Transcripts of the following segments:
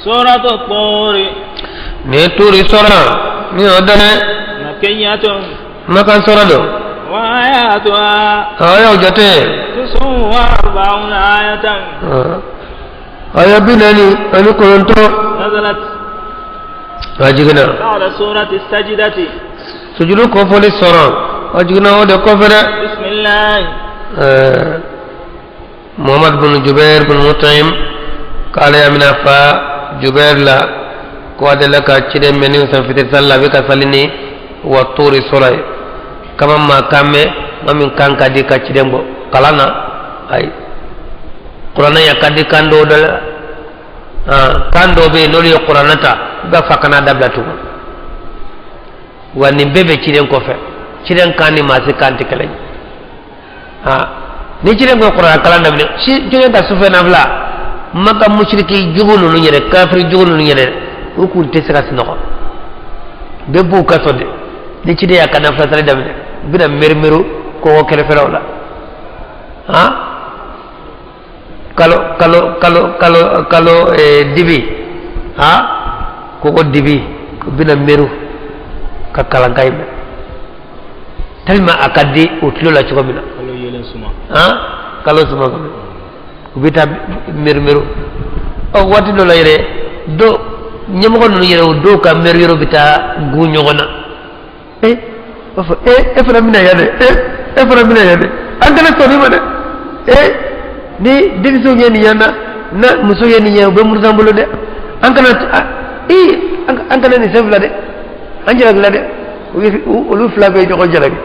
سورة الطور. Nin ye turi sɔrɔ ni o dɛnɛ. مكية. Makan sɔrɔ don. وآياتها Ayaw jate 49 آية. Aya 49. نزلت A jiginna بعد سورة السجدة. Sujudu kɔfɔli sɔrɔ, a jiginna o de kɔfɛ dɛ. بسم الله. Muhammad bin Jubair bin Mutaim k'ale y'a minɛ fa Jubair la ko a delila ka ciden mɛn ni san fitiri sali la, a bɛ ka sali ni wa tori sɔrɔ ye kama maa kan mɛn maa min kan ka di ka ciden bɔ kalan na. Ayi, kuranɛ ya ka di kan dɔw dɔ la, kan dɔw bɛ yen, n'olu ye kuranɛ ta, i b'a fɔ a kana dabila tugun. Wa nin bɛɛ bɛ ciden kɔfɛ, ciden kan ni maa si kan tɛ kelen ye. Ni ciden ko kuranɛ kalan daminɛ si, ciden ka sufɛ nafila, Maka musiriki jugu ninnu yɛrɛ, kafiri jugu ninnu yɛrɛ, u kun tɛ se ka sunɔgɔ, bɛɛ b'u ka sɔn de. Ni ciden y'a ka nafila sali daminɛ, u bɛna merumeru kɔgɔ kɛrɛfɛlaw la. Kalo kalo kalo kalo kalo dibi, kɔgɔ dibi, u bɛna meru ka kalanka in mɛn tellement a ka di u tulo la cogo min na. Kalo yelen suma. Kalo suma kɔnɔ, u bɛ taa meru meru. Ɔ, waati dɔ la yɛrɛ, dɔ ɲɛmɔgɔ ninnu yɛrɛ, o dɔw ka meru yɔrɔ bɛ taa gun ɲɔgɔn na. E b'a fɔ e, e fana bɛna yan dɛ, e, e fana bɛna yan dɛ, an kana sɔn nin ma dɛ. E, ni denmisɛnw ye nin yan na, na muso ye nin ye, u bɛ murutan bolo dɛ. An kana e, an kana nin sen fila dɛ, an jalakila dɛ. Olu fila bɛ ɲɔgɔn jalaki.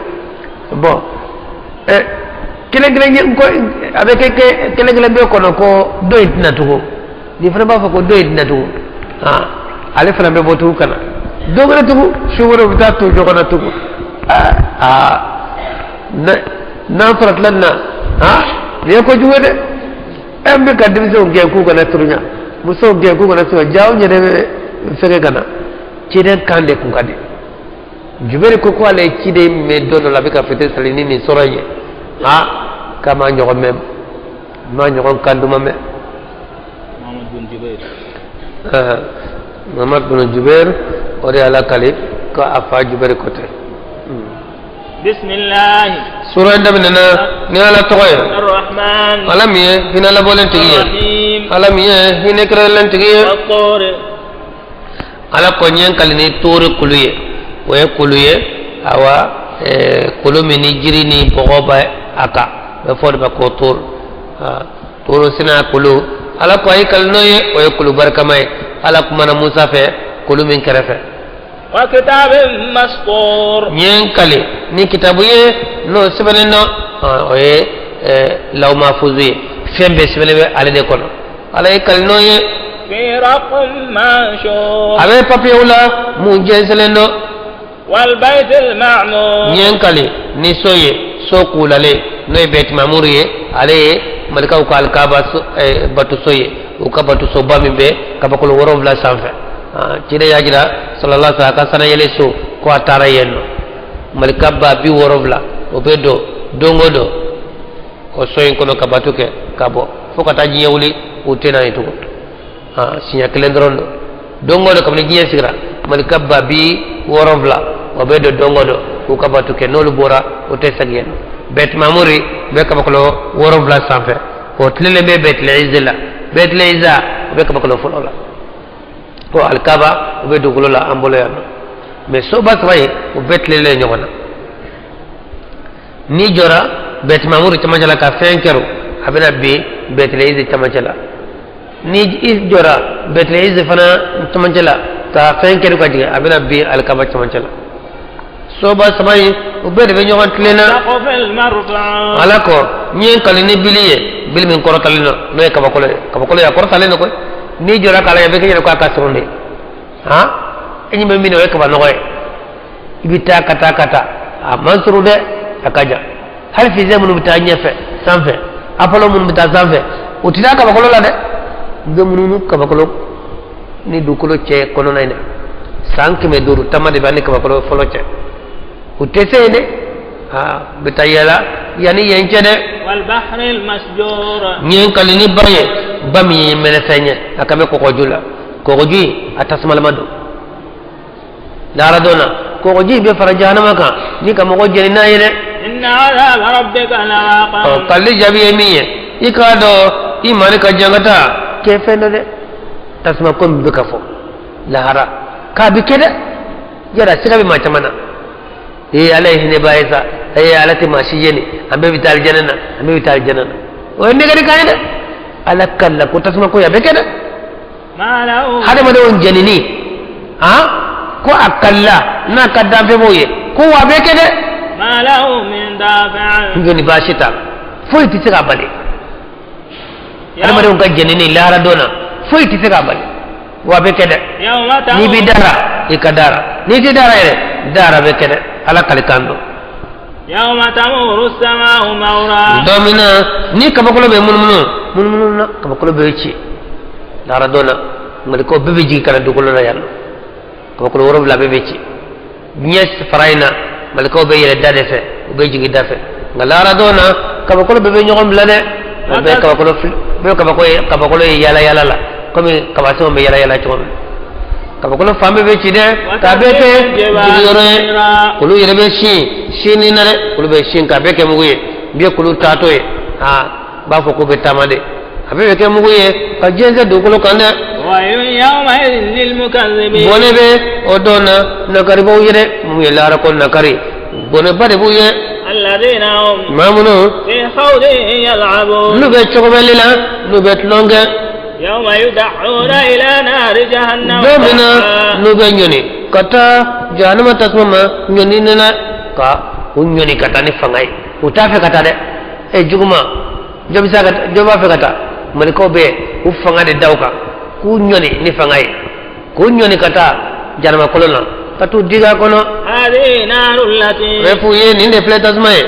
Bon, ɛ, kelen kelen ye ko a bɛ kɛ kelen kelen bɛ kɔnɔ ko dɔ in tɛna tugun, nin fana b'a fɔ ko dɔ in tɛna tugun. Ale fana bɛ bɔ tugun ka na don wɛrɛ tugun, su wɛrɛ, u bɛ taa to ɲɔgɔn na tugun. Aa, n'an faratila nin na, nin ye kojugu ye dɛ. Ɛ, n bɛ ka denmisɛnw gɛn k'u kana surunya, musow gɛn k'u kana surunya, ja anw yɛrɛ bɛ fɛngɛ ka na. Ciden kan de kun ka di. Jubɛri ko ale ye ciden mɛn don dɔ la, a bɛ ka fitiri sali ni nin sɔrɔ in ye. K'a ma ɲɔgɔn mɛn, ma ɲɔgɔn kan duman mɛn. Muhammad bin Jubair. Muhammad bin Jubair, o de y'ala kali ko a fa Jubɛri ko tɛ. بسم الله. Sura in daminɛna ni Ala tɔgɔ ye. الرحمن. Ala min ye hinɛ labɔlen tigi ye. الرحيم. Ala min ye hinɛ kɛrɛnkɛrɛnlen tigi ye. والطور. Ala ko n ye n kali ni tóore kulu ye. O ye kulu ye, awa, kulu min ni jiri ni bɔgɔ bɛ a kan, a bɛ fɔ o de ma ko tóor. Tóoro sina kulu, Ala ko a ye kali n'o ye, o ye kulu barikama ye. Ala kumana Musa fɛ kulu min kɛrɛfɛ. وكتاب مسطور. N ye n kali ni kitabu ye n'o sɛbɛnnen dɔn, o ye law mafuzu ye, fɛn bɛɛ sɛbɛnnen bɛ ale de kɔnɔ. Ala ye kali n'o ye. في رق منشور. A bɛ papiyew la mun jɛnsɛnlen dɔn. والبيت المعمور. N ye n kali ni so ye, so kulalen, n'o ye bɛtimamuru ye. Ale ye malikaw ka alikaba so, batoso ye, u ka batosoba min bɛ kabakolo 7 sanfɛ. Ciden y'a jira sallallahu alaihi wasallam a ka sanayɛlɛ so ko a taara yen nɔ, malika 60,000 o bɛ don don o don o so in kɔnɔ ka bato kɛ ka bɔ, fo ka taa diɲɛ wuli, u tɛ na yen tugun. Siɲɛ kelen dɔrɔn don, don o don kabini diɲɛ sigira, malika 60,000 o bɛ don don o don k'u ka bato kɛ. N'olu bɔra, o tɛ segin yen nɔ. Bɛtimamuri bɛ kabakolo 7 sanfɛ, o tilelen bɛ Bɛtilɛize la. Bɛtilɛiza, o bɛ kabakolo fɔlɔ la. Ko alikaba, o bɛ dugukolo la an bolo yan nɔ. Mɛ soba saba ye, o bɛɛ tilelen ɲɔgɔn na. N'i jɔra Bɛtimamuri camancɛ la ka fɛn kɛro, a bɛna bin Bɛtilɛize camancɛ la. Ni i jɔra Bɛtilɛize fana camancɛ la ka fɛn kɛro ka jigin, a bɛna bin alikaba camancɛ la. Soba saba in, o bɛɛ de bɛ ɲɔgɔn tilen na. السقف المرفوع. Ala ko n ye n kali ni bili ye, bili min kɔrɔtalen don, n'o ye kabakolo ye. Kabakolo ye, a kɔrɔtalen don koyi. N'i jɔra k'a lajɛ, a bɛ kɛ ɲɛna ko a ka surun de. E ɲɛ bɛ min na, o ye kaba nɔgɔ ye. I bɛ taa ka taa ka taa, a man surun dɛ, a ka jan. Hali fusée minnu bɛ taa ɲɛfɛ sanfɛ, Apollo minnu bɛ taa sanfɛ, u tɛ taa kabakolo la dɛ. U bɛ munumunu kabakolo ni dugukolo cɛ kɔnɔna in na. San 500 taama de bɛ ani kabakolo fɔlɔ cɛ. U tɛ se yen dɛ. U bɛ taa yɛlɛ yanni yen cɛ dɛ. والبحر المسجور. N ye n kali ni ba ye, ba min ye mɛnɛfɛn ye, a kan bɛ kɔgɔju la. Kɔgɔji a tasumalama don. Lahara don na, kɔgɔji bɛ fara jahanama kan ni ka mɔgɔ jeni n'a ye dɛ. Ɔ, kalili jaabi ye min ye, i k'a dɔn i mari ka jangata kɛ fɛn dɔ dɛ. Tasuma ko min bɛ ka fɔ lahara k'a bɛ kɛ dɛ, yala siga bɛ maa caman na. Ee, Ala ye hinɛba ye sa. Ee, Ala tɛ maa si jeni, an bɛɛ bɛ taa alijana na, an bɛɛ bɛ taa alijana na. O ye nɛgɛri kan ye dɛ. Ala kalla ko tasuma ko a bɛ kɛ dɛ. Hadamadenw jenini han, ko a kalla n'a ka danfɛnw ye ko wa bɛ kɛ dɛ. Jɔnni baasi t'a la, foyi tɛ se k'a bali. Hadamadenw ka jenini lahara don na, foyi tɛ se k'a bali, wa bɛ kɛ dɛ. N'i bɛ dara, i ka dara. N'i tɛ dara yɛrɛ, dara bɛ kɛ dɛ. Ala kalikan don. Don min na ni kabakolo bɛ munumunu munumunu na, kabakolo bɛ ci lahara don na, malikaw bɛɛ bɛ jigin ka na dugukolo la yan nɔ. Kabakolo 70 bɛɛ bɛ ci diɲɛ fara in na. Malikaw bɛ yɛlɛ da de fɛ, u bɛ jigin da fɛ, nka lahara don na, kabakolo bɛɛ bɛ ɲɔgɔn bila dɛ. O bɛɛ kabakolo bɛɛ kabako ye, kabakolo ye yala yala la, komi kabasenw bɛ yala yala cogo min. Kabakolo fan bɛɛ bɛ ci dɛ, k'a bɛɛ kɛ jigiyɔrɔ ye. Olu yɛrɛ bɛ sin sin ni na dɛ, olu bɛ sin k'a bɛɛ kɛ mugu ye. Bi ye kulu taatɔ ye, aa, b'a fɔ k'u bɛ taama de, a bɛɛ bɛ kɛ mugu ye ka jɛnsɛn dugukolo kan dɛ. Bɔnɛ bɛ o don na nakaribaw ye dɛ. Mun ye lahara ko nakari, bɔnɛba de b'u ye. Maa minnu n'u bɛ cogobɛli la, n'u bɛ tulon kɛ, don min na n'u bɛ ɲɔni ka taa jahanama tasuma ma, ɲɔni nana ka u ɲɔni ka taa ni fanga ye. U t'a fɛ ka taa dɛ. E juguma, jɔ bɛ se ka, jɔ b'a fɛ ka taa? Malikaw bɛ u fanga de da u kan k'u ɲɔni ni fanga ye, k'u ɲɔni ka taa jahanama kolon na, ka t'u digi a kɔnɔ. Bɛ f'u ye: nin de filɛ tasuma ye,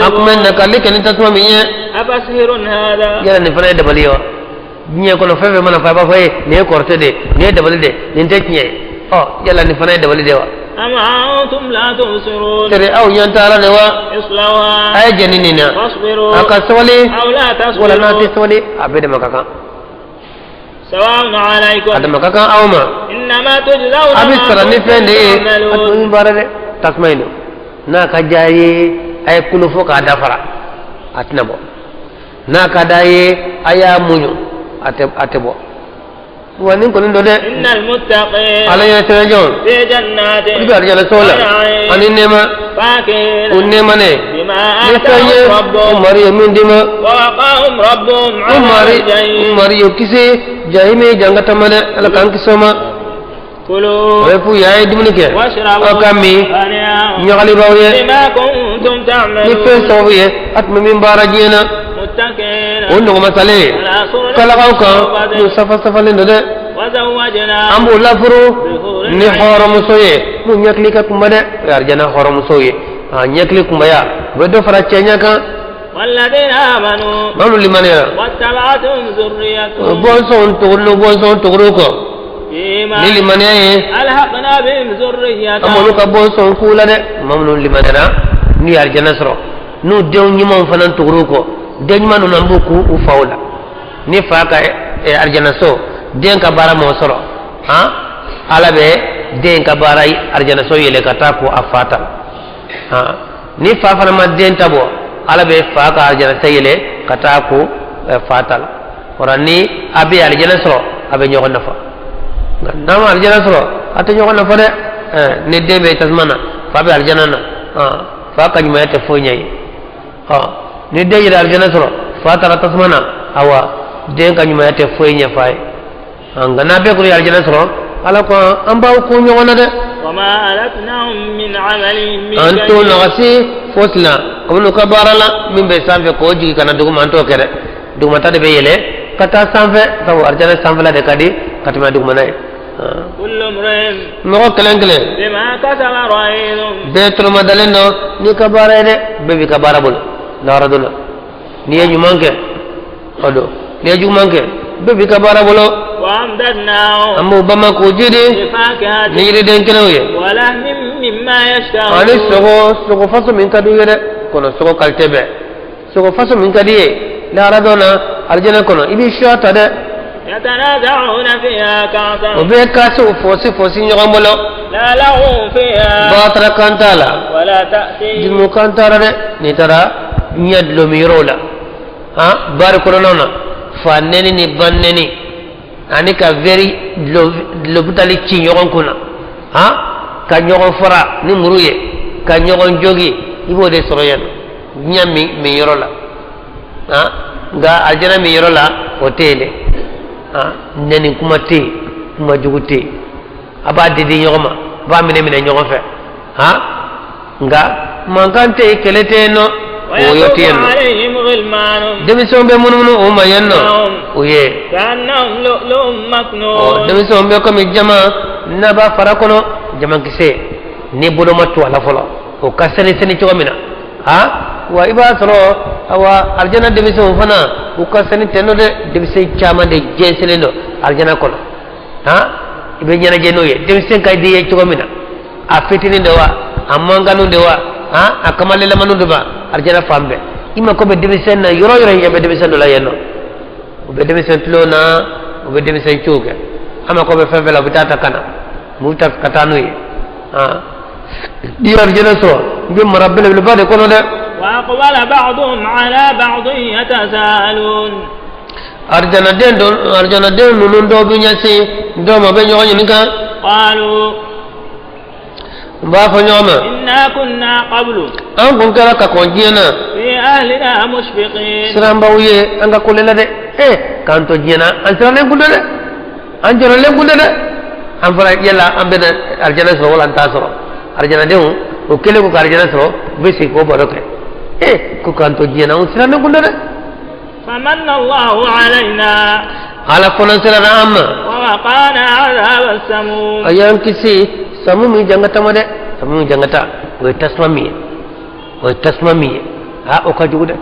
a tun bɛ nakali kɛ ni tasuma min ye. Yala nin fana ye dabali ye wa? Diɲɛ kɔnɔ, fɛn fɛn mana fɔ, a b'a fɔ ye nin ye kɔrɔtɛ de ye, nin ye dabali de ye, nin tɛ tiɲɛ ye. Ɔ, yala nin fana ye dabali de ye wa? Tere, aw ɲɛ t'a la de wa? A ye jɛni nin na, a ka sabali wala n'a tɛ sabali, a bɛɛ dama ka kan, a dama ka kan aw ma. A bɛ sara ni fɛn de ye a tun baara dɛ. Tasuma in don, n'a ka diya ye, a ye kolo fɔ k'a dafara, a tɛna bɔ. N'a ka d'a ye, a y'a muɲu, a tɛ bɔ. Wa nin kɔni don dɛ, Ala ɲɛ sɛbɛn jɔn, olu bɛ alijana so la ani nɛɛma, u nɛɛmanen ni fɛn ye u mari ye min d'i ma. U mari y'u kisi jahimi jangata ma dɛ. Ala k'an kisi o ma. O bɛ f'u ye: a ye dumuni kɛ, aw ka min, ɲagalibaw ye ni fɛn sababu ye a tun bɛ min baara diɲɛ na. O nɔgɔmasalen kalakaw kan, n'u safa safalen don dɛ, an b'o lafuru ni hɔrɔnmuso ye mun ɲɛkili ka kunba dɛ. O ye arijana hɔrɔnmusow ye. A ɲɛkili kunbaya, u bɛ dɔ fara cɛɲɛ kan. Maa minnu limaniyara, bɔnsɔn tuguru n'u bɔnsɔn tuguru kɔ ni limaniya ye, an b'olu ka bɔnsɔn k'u la dɛ. Maa minnu limaniyara, n'u ye arijana sɔrɔ, n'u denw ɲumanw fana tuguru kɔ, den ɲuman ninnu, an b'u k'u u faw la. Ni fa ka arijana so, den ka baara m'o sɔrɔ, han, Ala bɛ den ka baara arijana so yɛlɛ ka taa ko a fa ta la. Han, ni fa fana ma den ta bɔ, Ala bɛ fa ka arijana so yɛlɛ ka taa ko fa ta la. O ni a bɛ arijana sɔrɔ, a bɛ ɲɔgɔn nafa. Nka n'a ma arijana sɔrɔ, a tɛ ɲɔgɔn nafa dɛ. Ni den bɛ tasuma na, fa bɛ arijana na, fa ka ɲumanya tɛ foyi ɲɛ ye. Ɔ, ni den yɛrɛ arijana sɔrɔ, fa taara tasuma na, awa, den ka ɲumanya tɛ foyi ɲɛ fa ye. Nka n'a bɛɛ kɔni ye arijana sɔrɔ, Ala ko an b'aw ko ɲɔgɔn na dɛ. An t'o nagasi fosi la kabini u ka baara la. Min bɛ sanfɛ k'o jigin ka na duguma, an t'o kɛ dɛ. Dugumata de bɛ yɛlɛ ka taa sanfɛ, sabu arijana sanfɛla de ka di ka tɛmɛ dugumana ye. Mɔgɔ kelen kelen bɛɛ tɔnɔmɔdalen don n'i ka baara ye dɛ. Bɛɛ b'i ka baara bolo lahara don na. N'i ye ɲuman kɛ, o don, n'i ye juguman kɛ, bɛɛ b'i ka baara bolo. An b'o bama k'o jidi ni yiriden kelenw ye ani sogo, sogo faso min ka di u ye dɛ. Kɔnɔ sogo qualité bɛɛ, sogo faso min ka di ye lahara don na arijana kɔnɔ, i b'i suya ta dɛ. يتنازعون فيها كأسا. O bɛ kaasiw fɔsi fɔsi ɲɔgɔn bolo. لا لغو فيها. Batara kan t'a la. ولا تأثيم. Jurumu kan t'a la dɛ. N'i taara ɲɛ dulɔmin yɔrɔw la, han, bari kɔnɔnaw na, fa nɛni ni ba nɛni ani ka wɛri dulɔbutali ci ɲɔgɔn kunna, han, ka ɲɔgɔn fara ni muru ye, ka ɲɔgɔn jogi, i b'o de sɔrɔ yan diɲɛ min min yɔrɔ la, han. Nka alijana min yɔrɔ la, o tɛ yen dɛ, han. Nɛni kuma tɛ yen, kuma jugu tɛ yen. A b'a di di ɲɔgɔn ma, a b'a minɛ minɛ ɲɔgɔn fɛ, han. Nka mankan tɛ yen, kɛlɛ tɛ yen nɔ, woyo tɛ ويطوف yen nɔ. عليهم غلمان. Denmisɛnw bɛ munumunu o ma yen nɔ o ye. كأنهم لؤلؤ Ɔ مكنون. Denmisɛnw bɛ komi jama n'a b'a fara kɔnɔ, jamakisɛ ni bolo ma to a la fɔlɔ, o ka sɛni sɛni cogo min na, han. Wa i b'a sɔrɔ awa alijana denmisɛnw fana u ka sɛni tɛ nɔ dɛ. Denmisɛn caman de jɛnsɛnlen don alijana kɔnɔ, han. I bɛ ɲɛnajɛ n'o ye. Denmisɛn ka di i ye cogo min na, a fitinin de wa, a mankanu de wa, han, a kamalenlamanu de wa, alijana fan bɛɛ i mako bɛ denmisɛn na. Yɔrɔ o yɔrɔ i ɲɛ bɛ denmisɛn dɔ la yen nɔ, u bɛ denmisɛn tulon na, u bɛ denmisɛn ciw kɛ. An mako bɛ fɛn fɛn la, u bɛ taa ta ka na, u bɛ ta ka taa n'o ye. Han, n'i ye alijana sɔrɔ, i bɛ mara belebeleba de kɔnɔ dɛ. وأقبل بعضهم على بعض يتساءلون. Arijanaden dɔ, arijanaden ninnu dɔw bɛ ɲɛsin dɔw ma, u bɛ ɲɔgɔn ɲininka. قالوا U b'a fɔ ɲɔgɔn ma: إنا كنا قبل An kun kɛra ka kɔn diɲɛ na في أهلنا مشفقين. Siranbaw ye an ka ko la dɛ. K'an to diɲɛ na, an sirannen kun don dɛ, an jɔrɔlen kun don dɛ. An fɔra yala an bɛna arijana sɔrɔ wala an t'a sɔrɔ. Arijanadenw o kɛlen ko ka arijana sɔrɔ, u bɛ segin k'o baro kɛ. Ko k'an to diɲɛ na, an sirannen kun don dɛ. فمن الله علينا Ala fana siranna an ma. ووقانا عذاب السموم. A y'an kisi samu min jangata ma dɛ. Samu min jangata, o ye tasuma min ye, o ye tasuma min ye, a o ka jugu dɛ.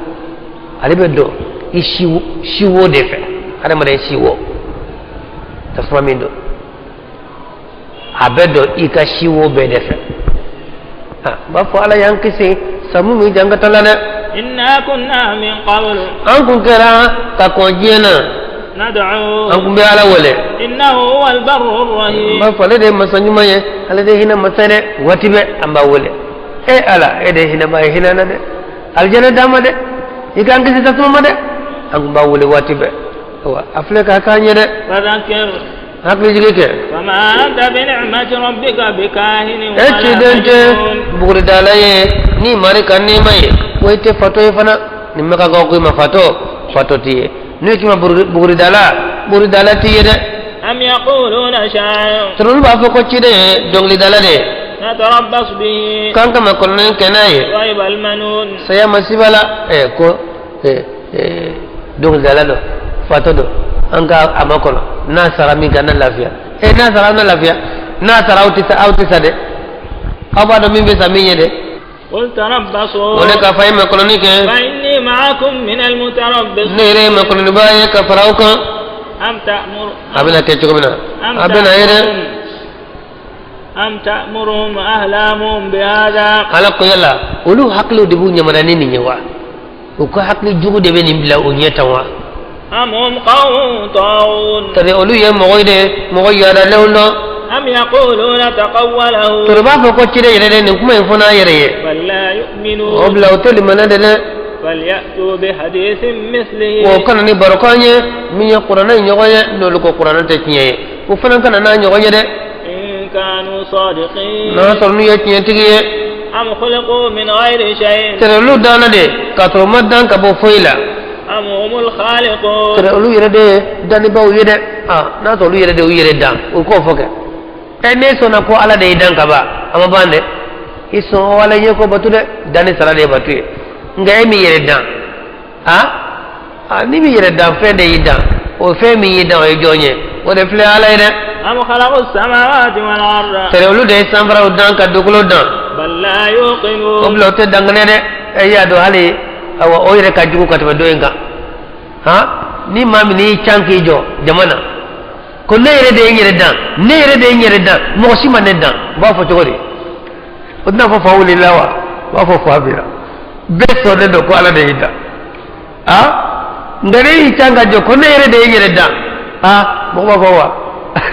Ale bɛ don i siwo siwo de fɛ, hadamaden siwo. Tasuma min don, a bɛ don i ka siwo bɛɛ de fɛ. A b'a fɔ ala y'an kisi samu min jangata la dɛ. إنا كنا من قبل An kun kɛra ka kɔn diɲɛ na ندعوه an kun bɛ ala wele. إنه هو البر N الرحيم. b'a fɔ ale de ye masa ɲuman ye, ale de ye hinɛ masa ye dɛ. Waati bɛɛ an b'a wele: e ala, e de ye hinɛma ye, hinɛ na dɛ, alijana d'an ma dɛ, i k'an kisi tasuma ma dɛ. An kun b'a wele waati bɛɛ wa a filɛ k'a k'an ye dɛ. فذكر Hakili jigi kɛ. فما أنت بنعمة ربك بكاهن E ولا ciden tɛ مجنون. buguridala ye ni mari ka nɛɛma ye, ko i tɛ fatɔ ye fana. Ni mɛka ko i ma fatɔ, fatɔ t'i ye. N'u k'i ma buguridala, buguridala t'i ye dɛ. أم يقولون شاعر. Sɔrɔ olu b'a fɔ ko ciden ye dɔnkilidala de ye. نتربص به K'an kama kɔnɔni kɛ n'a ye ريب المنون. Saya masiba la. Ko dɔnkilidala don, fatɔ don, an ka a makɔnɔ. N'a sara min kan na lafiya. N'a sara, aw na lafiya. N'a sara, aw tɛ sa, aw tɛ sa dɛ. Aw b'a dɔn min bɛ sa min ye dɛ. قل تربصوا O de k'a fɔ a ye makɔnɔni kɛ. فإني معكم من المتربصين. Ne yɛrɛ ye makɔnɔnibaa ye ka fara aw kan. أم تأمر A bɛna kɛ cogo min na, أم a bɛna ye dɛ. تأمرهم أم تأمرهم أحلامهم بهذا. Ala ko yala olu hakiliw de b'u ɲamana ni nin ye wa, u ka hakili jugu de bɛ nin bila u ɲɛ tan wa? أم هم قوم طاغون. Tari olu ye mɔgɔ ye dɛ, mɔgɔ yaadalenw dɔn. أم يقولون تقوله. Tari b'a fɔ ko ciden yɛrɛ de nin kuma in fɔ n'a yɛrɛ ye. بل لا O يؤمنون. bila o tɛ limana de dɛ. فليأتوا بحديث مثله. O kana ni barokan ye min ye kuranɛ in ɲɔgɔn ye. N'olu ko kuranɛ tɛ tiɲɛ ye, o fana kana n'a ɲɔgɔn ye dɛ. إن كانوا صادقين. N'a sɔrɔ n'u ye tiɲɛtigi ye. أم خلقوا من غير شيء. Tari olu danna de k'a sɔrɔ u ma dan ka bɔ foyi la. أم هم الخالقون. Tari olu yɛrɛ de ye dannibaaw ye dɛ. A n'a sɔrɔ olu yɛrɛ de y'u yɛrɛ dan, o k'o fɔ kɛ. Ne sɔnna ko ala de y'i dan ka ban, a ma ban dɛ. I sɔn o ala ye ko batu dɛ, danni sara de ye batu ye. Nka e min yɛrɛ dan, a ni min yɛrɛ dan, fɛn de y'i dan. O fɛn min y'i dan, o ye jɔn ye? O de filɛ ala ye dɛ. أم خلقوا السماوات والأرض. Tari olu de ye sanfaraw dan ka dugukolo dan. بل لا O يوقنون. bila o tɛ danganiya dɛ. E y'a dɔn hali awa o yɛrɛ ka jugu ka tɛmɛ dɔ in kan. Han, ni maa min y'i can k'i jɔ jama na ko ne yɛrɛ de ye n yɛrɛ dan, ne yɛrɛ de ye n yɛrɛ dan, mɔgɔ si ma ne dan, u b'a fɔ cogo di? O tɛna fɔ fa wulila wa? U b'a fɔ fa bira. Bɛɛ sɔnnen don ko ala de y'i dan. A nka ne y'i can ka jɔ ko ne yɛrɛ de ye n yɛrɛ dan. Aa, mɔgɔ b'a fɔ wa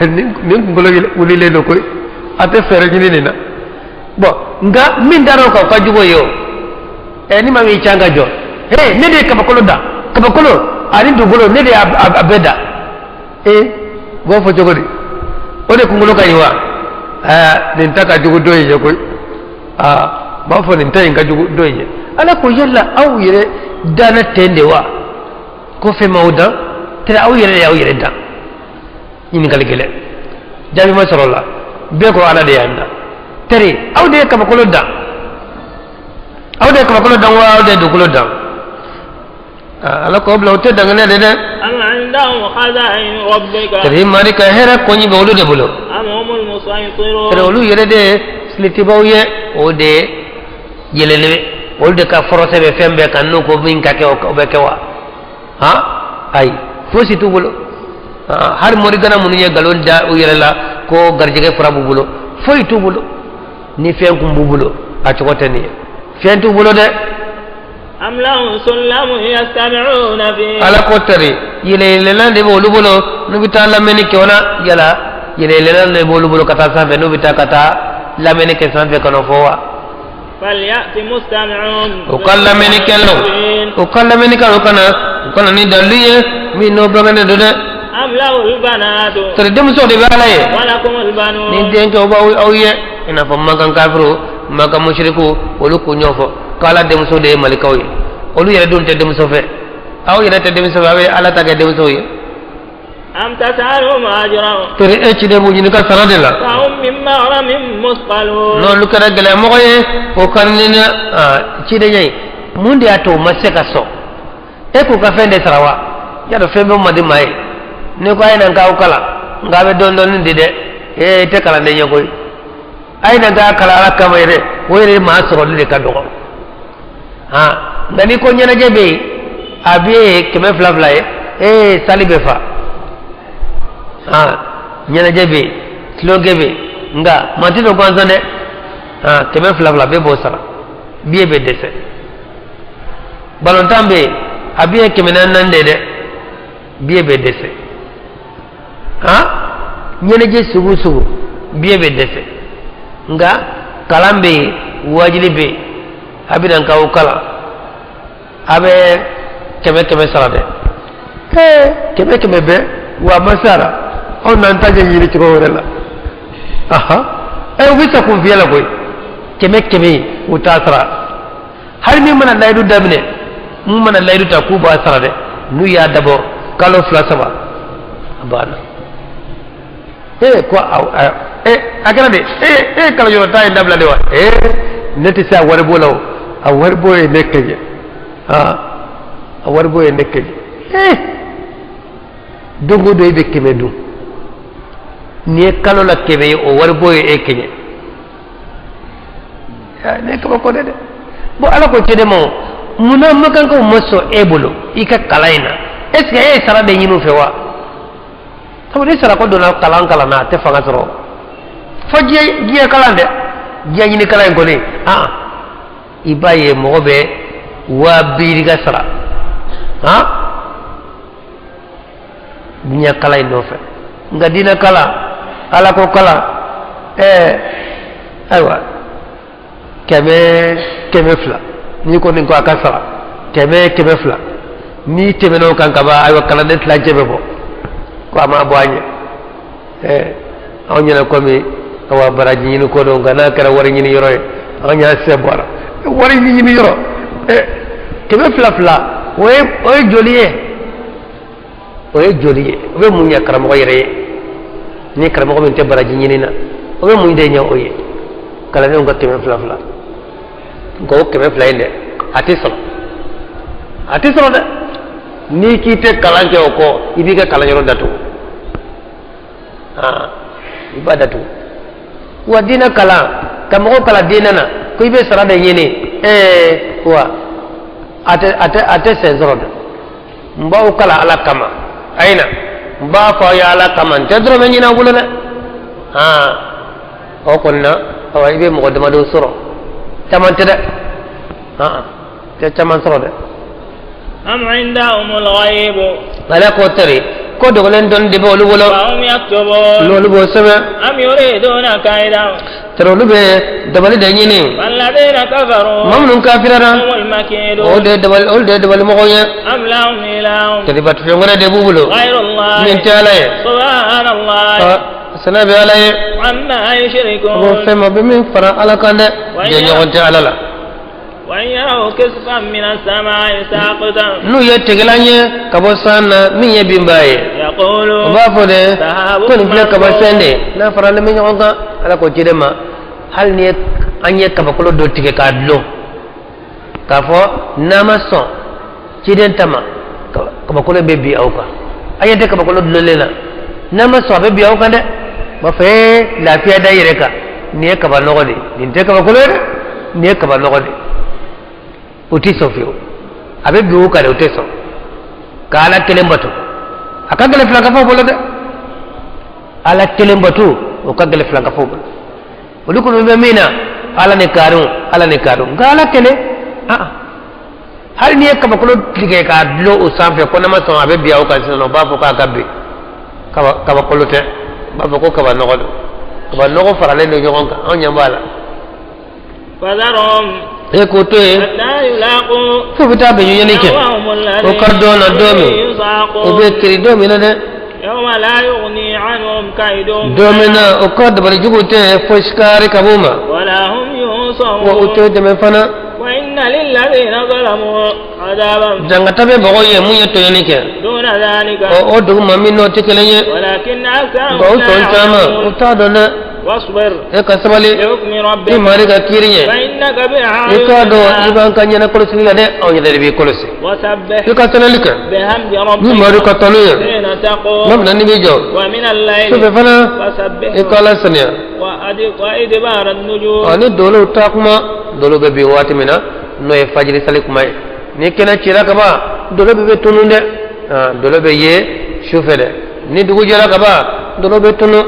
nin kunkolo wulilen don koyi, a tɛ fɛɛrɛ ɲini nin na. Bɔn, nka min dar'o kan, o ka jugu o ye o. Ɛ, ni maa min y'i can ka jɔ, he, ne de ye kabakolo da, kabakolo ani dugukolo, ne de y'a bɛɛ da. Ee, u b'a fɔ cogo di? O de kunkolo ka ɲi wa? Ɛɛ, nin ta ka jugu dɔ in ye koyi. Aa, n b'a fɔ nin ta in ka jugu dɔ in ye. Ala ko yala aw yɛrɛ danna ten de wa, ko fɛn m'aw dan? Tɛrɛ aw yɛrɛ de y'aw yɛrɛ dan. Ɲininkali gɛlɛn, jaabi ma sɔrɔ o la. Bɛɛ ko Ala de y'an dan. Tɛrɛ aw de ye kabakolo dan, aw de ye kabakolo dan wa, aw de ye dugukolo dan? Ala k'o bila, o tɛ dankɛnɛ de dɛ. Tɛrɛ mari ka hɛrɛ koɲi bɛ olu de bolo. Tɛrɛ olu yɛrɛ de ye silitibaw ye, o de ye yɛlɛlen, olu de ka force bɛ fɛn bɛɛ kan. N'u ko min ka kɛ, o bɛ kɛ wa? Han, ayi, fosi t'u bolo. Hali morigana minnu ye nkalon da u yɛrɛ la ko garijɛgɛ fura b'u bolo, foyi t'u bolo. Ni fɛn kun b'u bolo, a cogo tɛ nin ye. Fɛn t'u bolo dɛ. Ala ko tari yɛlɛyɛlɛlan de bɛ olu bolo, n'u bɛ taa lamɛnni kɛ o la. Yala yɛlɛyɛlɛlan de b'olu bolo ka taa sanfɛ, n'u bɛ taa ka taa lamɛnni kɛ sanfɛ ka n'o fɔ wa? O ka lamɛnnikɛlaw, o ka lamɛnnikɛlaw ka na, u ka na ni dalilu ye min n'o bangenen don dɛ. Tari denmuso de bɛ Ala ye, ni denkɛw b'aw aw ye, i n'a fɔ Makan kafiriw, Makan musiriku, olu k'u ɲɔgɔn fɔ k'Ala denmuso de ye malikaw ye. Olu yɛrɛ dun tɛ denmuso fɛ. Aw yɛrɛ tɛ denmuso fɛ, aw bɛ Ala ta kɛ denmuso ye. Tari e ciden b'u ɲininka sara de la. N'olu kɛra gɛlɛyamɔgɔ ye, o ka ni ciden ye, mun de y'a to u ma se ka sɔn e k'u ka fɛn de sara wa? Y'a dɔn fɛn bɛɛ man di maa ye. N'i ko a ye na n k'aw kalan, nka a bɛ dɔɔnin dɔɔnin di dɛ, ee, i tɛ kalanden ye koyi. A ye na n k'a kalan Ala kama yɛrɛ, o yɛrɛ maa sɔrɔli de ka dɔgɔ. Han, nka n'i ko ɲɛnajɛ bɛ yen, a bɛ ye 200 200 ye, ee, sali bɛ fa. Han, ɲɛnajɛ bɛ yen, tulonkɛ bɛ yen, nka maa tɛ don gansan dɛ. Han, 200 200 bɛɛ b'o sara, biye bɛ dɛsɛ. Balontan bɛ yen, a biye 400 400 de ye dɛ, biye bɛ dɛsɛ. Han, ɲɛnajɛ sugu sugu, biye bɛ dɛsɛ. Nka kalan bɛ yen, wajuli bɛ yen, a bɛ na n k'aw kalan, a bɛ 100 100 sara dɛ. Ee, 100 100 bɛɛ wa, a ma sara, anw n'an ta ɲɛɲini cogo wɛrɛ la. Ahan, ɛ, u bɛ sa kun fiyɛ la koyi. 100 100, u t'a sara. Hali min mana layidu daminɛ, mun mana layidu ta k'u b'a sara dɛ, n'u y'a dabɔ kalo 2 3, a banna. Ee, ko aw, ee, a kɛra de. Ee, ee, kalanyɔrɔ ta ye dabila de wa? Ee, ne tɛ se a waribɔ la o, a waribɔ ye ne kɛɲɛ. Aa, a waribɔ ye ne kɛɲɛ. Ee, don o don e bɛ 100 dun, nin ye kalo la 100 ye, o waribɔ ye e kɛɲɛ. Ne kabako de dɛ. Bon, Ala ko cɛ de ma, munna makankaw ma sɔn e bolo i ka kalan in na? Est ce que e ye sara de ɲini u fɛ wa? Sabu ni sarako donna kalan kalan na, a tɛ fanga sɔrɔ fo diɲɛ kalan dɛ. Diɲɛ ɲini kalan in kɔni, aa, i b'a ye mɔgɔ bɛ 50 000 ka sara han diɲɛ kalan in nɔfɛ. Nka diinɛ kalan, Ala ko kalan, ɛɛ, ayiwa, 100, 200, n'i kɔni ko a ka sara 100, 200, n'i tɛmɛna o kan ka ban, ayiwa, kalanden tilancɛ bɛ bɔ ko a ma bɔ a ɲɛ. Ɛɛ, anw ɲɛna komi awa baraji ɲini ko don, nka n'a kɛra wari ɲini yɔrɔ ye, anw y'a sɛ bɔra wari ɲini yɔrɔ. Ɛɛ, 200 200, o ye joli ye? O ye joli ye? O bɛ mun ɲɛ karamɔgɔ yɛrɛ ye? Ni karamɔgɔ min tɛ baraji ɲini na, o bɛ mun de ɲɛ o ye? Kalandenw ka 200 200, nka o 200 in dɛ, a tɛ sɔrɔ, a tɛ sɔrɔ dɛ. N'i k'i tɛ kalan kɛ o kɔ, i b'i ka kalanyɔrɔ datugu. Aa, i b'a datugu wa. Diinɛ kalan, ka mɔgɔw kalan diinɛ na ko i bɛ sara de ɲini, ee wa, a tɛ sen sɔrɔ dɛ. N b'aw kalan Ala kama, a ye na, n b'a fɔ aw ye Ala kama, n tɛ dɔrɔmɛ ɲini aw bolo dɛ. Aa, o kɔni na, awa, i bɛ mɔgɔ damadɔ sɔrɔ, caman tɛ dɛ. Aa, tɛ caman sɔrɔ dɛ. أم عندهم الغيب Ala ko tari Ko dogolen dɔnni de bɛ olu bolo. وهم يكتبون. N'olu b'o sɛbɛn. أم يريدون كيدا. Tari olu bɛ dabali de ɲini. والذين كفروا Maa minnu kafirara, هم المكيدون. o de ye dabali, olu de ye dabali mɔgɔw ye. أم لهم إله Tari batofɛn wɛrɛ de b'u bolo غير الله. min tɛ Ala ye? سبحان الله Sɛnɛ bɛ Ala ye. عما Ko يشركون. fɛn ma bɛ min fara Ala kan dɛ, jɛɲɔgɔn tɛ Ala la. وإن يروا كسفا من السماء ساقطا N'u ye tigɛlan ye ka bɔ san na min ye binba ye, يقولوا u b'a fɔ de ko nin filɛ kabasɛn de ye n'a faralen bɛ ɲɔgɔn kan. Ala ko ciden ma, hali ni ye an ye kabakolo dɔ tigɛ k'a dulon k'a fɔ n'a ma sɔn ciden ta ma, kabakolo bɛ bin aw kan. A ɲɛ tɛ kabakolo dulonlen na, n'a ma sɔn, a bɛ bin aw kan dɛ. U b'a fɔ ee, lafiya da i yɛrɛ kan, nin ye kaba nɔgɔ de ye, nin tɛ kabakolo ye dɛ, nin ye kaba nɔgɔ de ye. O tɛ sɔn fiyewu, a bɛ bin u kan de, o tɛ sɔn ka Ala kelen bato. A ka gɛlɛn filankafow bolo dɛ, Ala kelen bato, o ka gɛlɛn filankafow bolo. Olu kɔni bɛ min na, Ala ni kariw, Ala ni kariw, nka Ala kelen, aa, hali n'i ye kabakolo tigɛ k'a dulon o sanfɛ ko n'a ma sɔn, a bɛ bin aw kan sisan, u b'a fɔ k'a ka bin, kaba kabakolo tɛ, u b'a fɔ ko kaba nɔgɔ don, kaba nɔgɔ faralen don ɲɔgɔn kan, anw ɲɛ b'a la. فذرهم E k'o to yen حتى يلاقوا f'u bɛ taa bɛn ɲɔgɔn kɛ يومهم الذي o ka dɔn na don min يصعقون. o bɛ kiri don min na dɛ. يوم لا يغني عنهم كيدهم Don min na o ka dabali jugu tɛ fosi kaari ka b'u ma ولا هم wa u ينصرون. tɛ dɛmɛ fana. وإن للذين ظلموا عذابا Jangata bɛ mɔgɔw ye mun ye tɔɲɔni kɛ دون ذلك o o dugu ma min n'o tɛ kelen ye, ولكن nka o أكثرهم لا tɔn caman u يعلمون. t'a dɔn dɛ. واصبر E ka sabali لحكم i ربك mari ka kiiri ɲɛ, فإنك i k'a dɔn i بأعيننا. b'an ka ɲɛna kɔlɔsili la dɛ, anw yɛrɛ de b'i kɔlɔsi. وسبح I ka sɛnɛli kɛ بحمد ni ربك mari ka tanu ye حين tuma تقوم. min na n'i b'i jɔ ومن الليل sufɛ fana, i ka فسبحه Ala saniya وإدبار النجوم. Ɔ ni dolow taa kuma, dolow bɛ bin waati min na, n'o ye fajiri sali kuma ye, ni kɛnɛ cira ka ban, dolo bɛ tunun dɛ. Dolo bɛ ye sufɛ dɛ, ni dugu jɛra ka ban, dolo bɛ tunun.